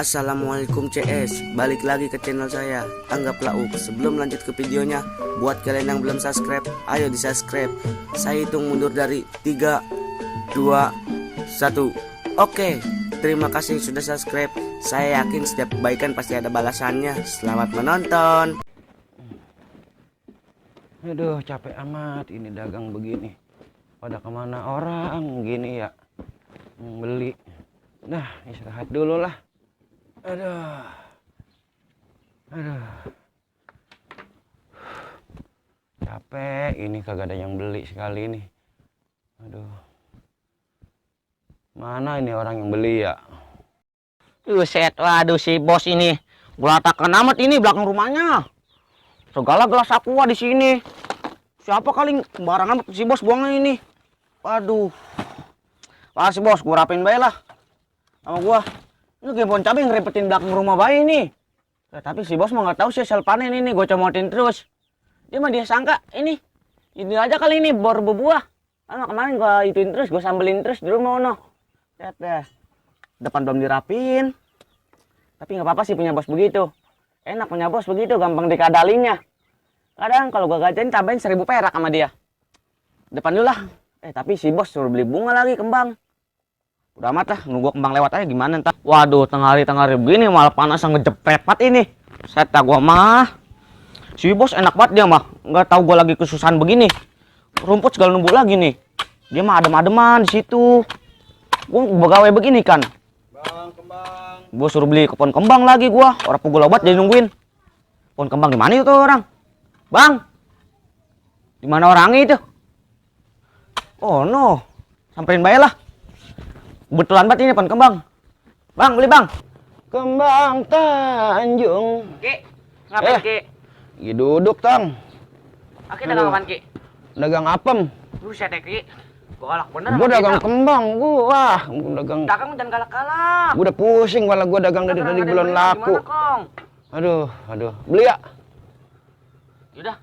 Assalamualaikum CS, balik lagi ke channel saya, Anggaplah Uk. Sebelum lanjut ke videonya, buat kalian yang belum subscribe, ayo di subscribe. Saya hitung mundur dari 3, 2, 1. Oke, terima kasih sudah subscribe. Saya yakin setiap kebaikan pasti ada balasannya. Selamat menonton. Aduh, capek amat ini dagang begini. Pada kemana orang gini ya beli. Nah, istirahat dulu lah. Aduh. Capek ini, kagak ada yang beli sekali ini. Aduh. Mana ini orang yang beli ya? Set, waduh si bos ini gelatakan amat ini belakang rumahnya. Segala gelas aqua di sini. Siapa kali sembarangan si bos buangnya ini? Waduh. Wah si bos, gua rapin bae lah sama gua. Ini kayak pohon cabai ngerepetin belakang rumah bayi ini. Tapi si bos mah nggak tahu sih hasil panen ini, gua comotin terus. Dia mah dia sangka ini aja kali ini bor berbuah. Karena kemarin gua ituin terus, gua sambelin terus di rumah ono. Lihat deh. Depan belum dirapin. Tapi nggak apa-apa sih punya bos begitu. Enak punya bos begitu, gampang dikadalinya. Kadang kalau gua gajain tambahin 1000 perak sama dia. Depan dulu lah. Tapi si bos suruh beli bunga lagi, kembang. Udah amat lah, nunggu kembang lewat aja gimana ntar. Waduh, tengah hari begini malah panas ngejepet ini. Set gua mah. Si bos enak banget dia mah. Nggak tahu gua lagi kesusahan begini. Rumput segala numpuk lagi nih. Dia mah adem-ademan di situ. Gua begawe begini kan. Bang, kembang. Gua suruh beli pohon kembang lagi gua. Orang pukul obat jadi nungguin. Pohon kembang di mana itu orang? Bang. Di mana orangnya itu? Oh no. Samperin bae lah. Kebetulan banget ini pohon kembang. Bang, beli bang. Kembang Tanjung. Ki, ngapain Ki? Lagi duduk, Tang. Aki dagang apaan Ki? Dagang apem. Buset ya Ki. Galak bener. Gua dagang kembang, gua dagang. Dagang dan galak-galak. Gua udah pusing malah gua dagang dari tadi bulan laku. Gimana, Kong? Aduh. Beli ya? Yaudah.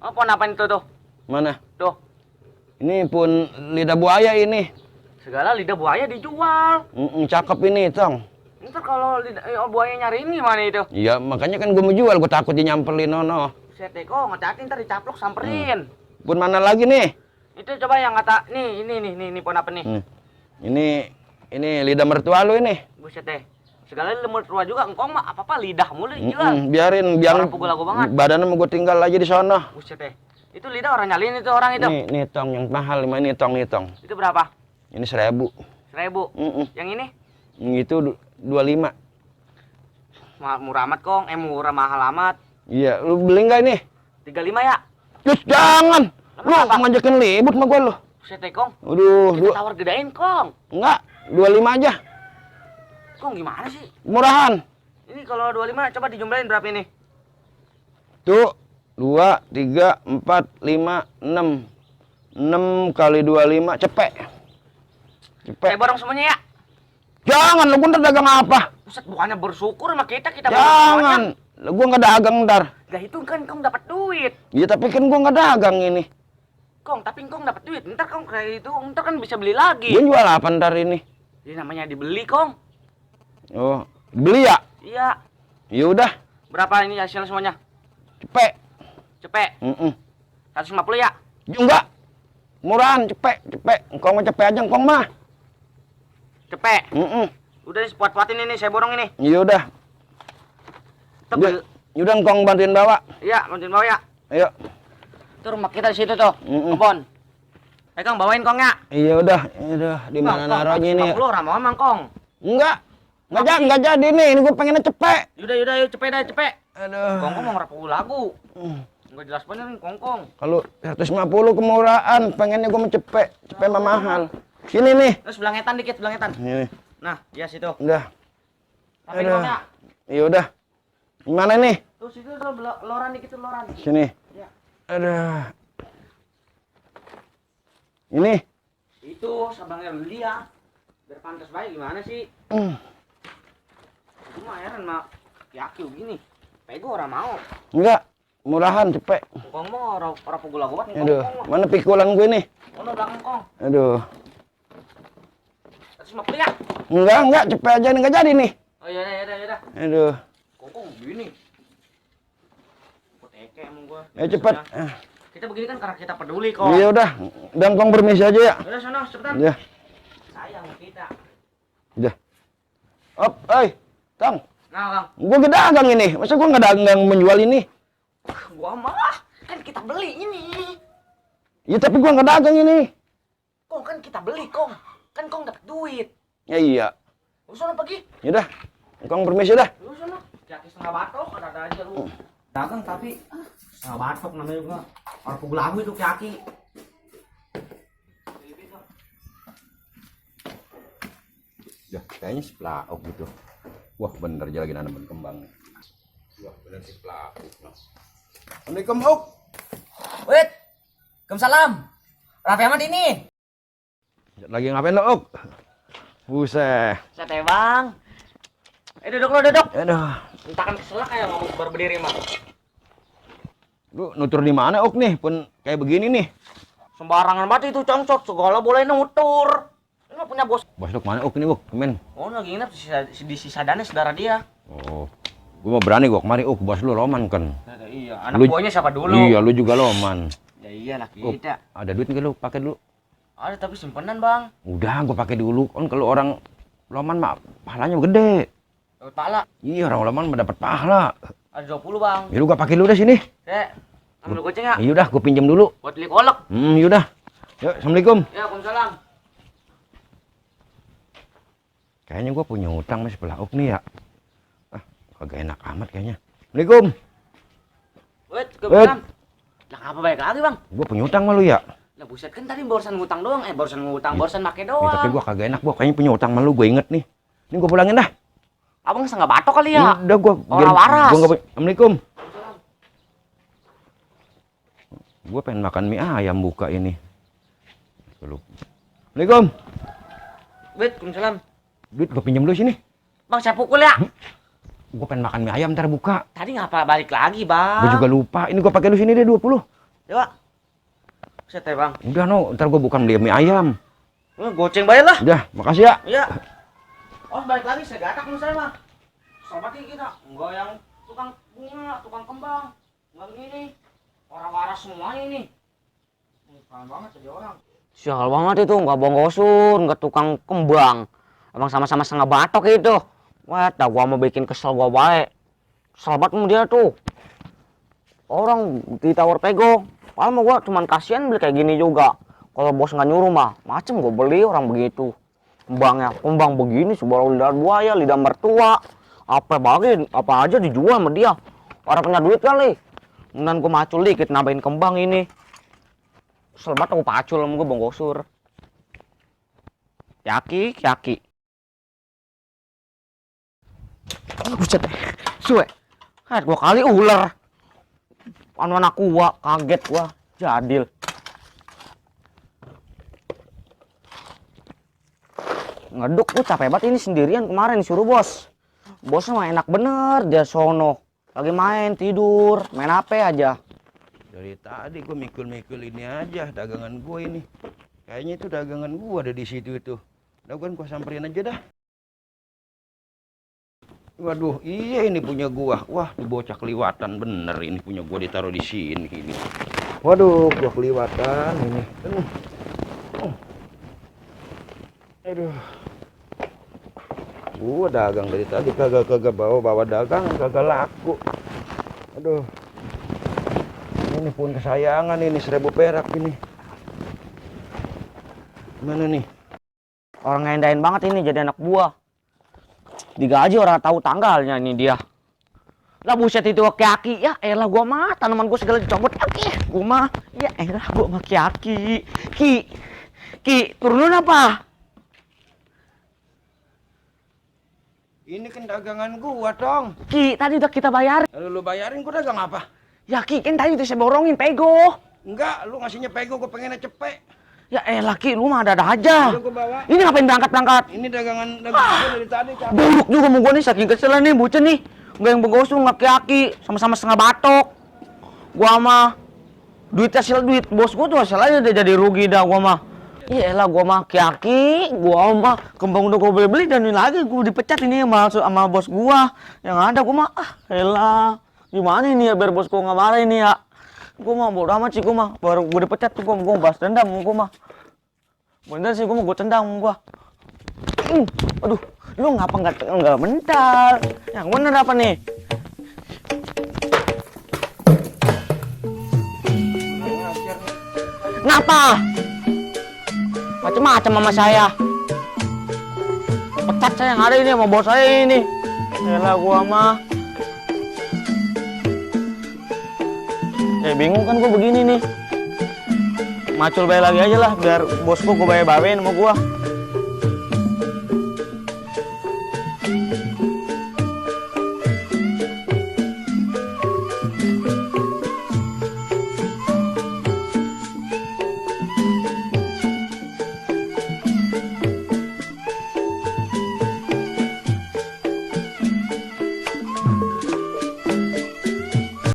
Oh, pohon apa itu tuh? Mana? Tuh. Ini pun lidah buaya ini. Segala lidah buaya dijual. Cakep ini, Tong. Ntar kalau buaya nyariin gimana itu? Iya, makanya kan gua mau jual, gua takut dia nyamperin nono. Buset deh, kok ngecati ntar dicaplok samperin. Pun mana lagi nih? Itu coba yang kata ini pohon apa nih? Ini lidah mertua lu ini. Buset deh. Segala lidah mertua juga, engkong mah apa-apa lidah mulu dijual. Biarin, biar Orang pukul aku banget. badannya mau gua tinggal aja di sana. Buset deh. Itu lidah orang nyalin itu orang itu. Nih Tong, yang mahal ini Tong. Itu berapa? Ini 1000. 1000. Yang ini? Itu 25. Murah amat, Kong. Murah mahal amat. Iya, lu beli nggak ini? 35 ya? Cus, jangan. Lu Kenapa? ngajakin libut sama gua lu. Buset deh, Kong. Aduh, Kita tawar gedein, Kong. enggak, 25 aja. Kong gimana sih? Murahan. Ini kalau 25 coba dijumlahin berapa ini? Tuh, 2, 3, 4, 5, 6. 6 kali 25 cepet. Saya borong semuanya ya? Jangan, lu ntar dagang apa? Buset, bukannya bersyukur sama kita borong Jangan. semuanya. Lu gua nggak dagang ntar. Lah itu kan Kong dapat duit. Iya, tapi kan gua nggak dagang ini. Kong, tapi Kong dapat duit. Ntar Kong kayak itu, ntar kan bisa beli lagi. Gua jual apa ntar ini? Ini namanya dibeli, Kong. Oh, beli ya? Iya. Ya udah, Berapa ini hasilnya semuanya? cepet. Cepet. 150 ya? Enggak. Murahan, cepet. Engkong mah cepet aja, engkong mah. Cepet. Udah puat-puatin ini, saya borong ini. Ya udah. Tebel. Yaudah engkong bantuin bawa. Iya, bantuin bawa ya. Ayo. Itu rumah kita di situ tuh. Kebon. Kang bawain Kongnya. Iya udah, di mana naruhnya ini? 150 ramah Mang Kong. Enggak jadi nih. Ini gue pengennya cepet. Yaudah, yuk cepet. Aduh. Kongkong mau ngerapu lagu. Enggak jelas bener nih Kongkong. Kalau 150 kemurahan, pengennya gue mau cepet mah mahal. Sini nih. Terus sebelah ngetan dikit, sebelah ngetan. Ini. Nah, ya situ. Udah. Tapi Kongnya. Iya udah. Gimana nih? Tuh situ tuh loran dikit tuh loran. Sini. Ya. Aduh. Ini. Itu sabangnya dia. Biar pantas baik gimana sih? Itu mah heran mah yaki begini. Pego orang mau. Enggak. Murahan cepet. Kong mau orang pukul lagu nih. Aduh. Mana pikulan gue nih? Ono belakang Kong. Aduh. 150 ya? Enggak, cepet aja nih, enggak jadi nih. Oh iya dah. Aduh. Kok begini? Kok teke emang gua. Ya cepet. Kita begini kan karena kita peduli kok. Iya udah. Dan kong permisi aja ya. Udah sana cepetan. Ya. Sayang sama kita. Udah. Op, Kang. Nah, Kang. Gua dagang ini. Masa gua nggak dagang menjual ini? Gua mah kan kita beli ini. Ya tapi gua nggak dagang ini. Kong kan kita beli, Kong. Kan Kong dapat duit. Ya iya. Lu sana pergi. Yaudah. Kong permisi dah. Lu sana. Kaki setengah batok ada aja lu. Dagang tapi setengah batok namanya juga. Orang pukul lagu itu kaki. Ya, kayaknya si Plauk gitu. Wah, bener aja lagi nanam kembang. Wah, bener si Plauk. Assalamualaikum, Uk. Wait, Waalaikumsalam. Raffi Ahmad ini. Lagi ngapain lo, Uk? Buset. Sate bang. Duduk lo duduk. Aduh. Entahkan keselak kayak mau baru berdiri mah. Lu nutur di mana, Uk nih? Pun kayak begini nih. Sembarangan banget itu congcot, segala boleh nutur. Ini nggak punya bos. Bos lu kemana, Uk nih, Uk? Kemen. Oh lagi nginep di Sisadane saudara dia. Oh. Gua mau berani gua kemari, Uk. Bos lu Loman kan. Iya, anak buahnya siapa dulu? Iya, lu juga Loman. Ya iyalah Uk, kita. ada duit nggak lu? Pakai dulu. Ada tapi simpenan bang. Udah, gua pakai dulu. Kan kalau orang Loman mah pahalanya gede. Dapat pahala. Iya, orang Loman mah dapat pahala. Ada 20 bang. Ya lu gua pakai dulu dah sini. Ambil goceng ya? Iya udah, gua pinjam dulu. Buat beli kolak. Yaudah. Yuk, Assalamualaikum. Ya, Waalaikumsalam. Kayaknya gua punya utang masih Plauk nih ya. Ah, kagak enak amat kayaknya. Assalamualaikum. Wait, kebetulan. Lah apa baik lagi bang? Gua punya utang sama lu ya. Lah buset kan tadi barusan ngutang doang. Barusan ngutang, Iya. barusan make Ya, doang. tapi gua kagak enak, gua kayaknya punya utang sama lu, gua inget nih. Ini gua pulangin dah. Abang nggak batok kali ya? Udah gua Orang waras. Gua nggak punya. Assalamualaikum. Gua pengen makan mie ayam buka ini. Assalamualaikum. Wait, Waalaikumsalam. Duit gua pinjam dulu sini. Bang saya pukul ya? Gua pengen makan mie ayam ntar buka. Tadi ngapa balik lagi bang? Gua juga lupa. Ini gua pakai dulu sini deh 20. Coba. Set ya bang. Udah no, ntar gua bukan beli mie ayam. Goceng bayar lah. Udah, makasih ya. Iya. Oh balik lagi saya gatak nih saya mah. Sobat kita. Enggak yang tukang bunga, tukang kembang. Enggak begini. Orang waras semuanya ini. Keren banget jadi orang. Sial banget itu, nggak bonggosun, nggak tukang kembang. Emang sama-sama setengah batok itu. Wah, dah gua mau bikin kesel gua baik. Kesel banget sama dia tuh. Orang ditawar pego. Padahal mah gua cuman kasihan beli kayak gini juga. Kalau bos nggak nyuruh mah, macem gua beli orang begitu. Kembangnya, kembang begini sebuah lidah buaya, lidah mertua. Apa aja dijual sama dia. Orang punya duit kali. Kemudian gua macul dikit nambahin kembang ini. Kesel banget aku pacul sama gua bonggosur. Yaki. Buset, suwe. Kayak 2 kali ular. Anak gua kaget gua, jadil. Ngeduk gua capek banget ini sendirian kemarin disuruh bos. Bosnya mah enak bener dia sono. Lagi main, tidur, main HP aja. Dari tadi gue mikul-mikul ini aja dagangan gue ini. Kayaknya itu dagangan gue ada di situ itu. Udah kan gue samperin aja dah. Waduh, iya ini punya gua. Wah, ini bocah keliwatan bener ini punya gua ditaruh di sini ini. Waduh, gua keliwatan ini. Aduh. Gua dagang dari tadi kagak bawa dagang, kagak laku. Aduh. Ini pun kesayangan ini 1000 perak ini. Gimana nih? Orang ngendain banget ini jadi anak buah. Digaji orang tahu tanggalnya ini dia. Lah buset itu aki-aki. Ya elah gua mah tanaman gua segala dicopot aki. Gua mah ya elah gua mah aki-aki. Ki, turunin apa? Ini kan dagangan gua, Tong. Ki, tadi udah kita bayar. Lalu lu bayarin gua dagang apa? Ya Ki, kan tadi udah saya borongin pego. Enggak, lu ngasihnya pego, gua pengennya cepet. Ya elah Ki, lu mah ada-ada aja. Udah gua bawa. Ini ngapain berangkat-berangkat? Ini dagangan gua dari tadi, capek. Buruk juga mau gua nih saking kesel nih bocah nih. Enggak yang begosung ngaki-aki, sama-sama setengah batok. Gua mah duit hasil duit bos gua tuh hasil aja udah jadi rugi dah gua mah. Iyalah gua mah aki-aki, gua mah kembang udah gua beli-beli dan ini lagi gua dipecat ini sama bos gua. Yang ada gua mah elah. Gimana ini ya biar bos gua nggak marah ini ya. Gua mah bodo amat sih gua mah. Baru gua dipecat tuh gua balas dendam gua mah. Bener sih gua tendang gua. Aduh, lu ngapa nggak mental? Yang bener apa nih? Kenapa? Macem-macem sama saya. Pecat saya yang ada ini sama bos saya ini. Yalah gua mah. Bingung kan gua begini nih. Macul bayar lagi aja lah biar bos gua bayar bawain sama gua.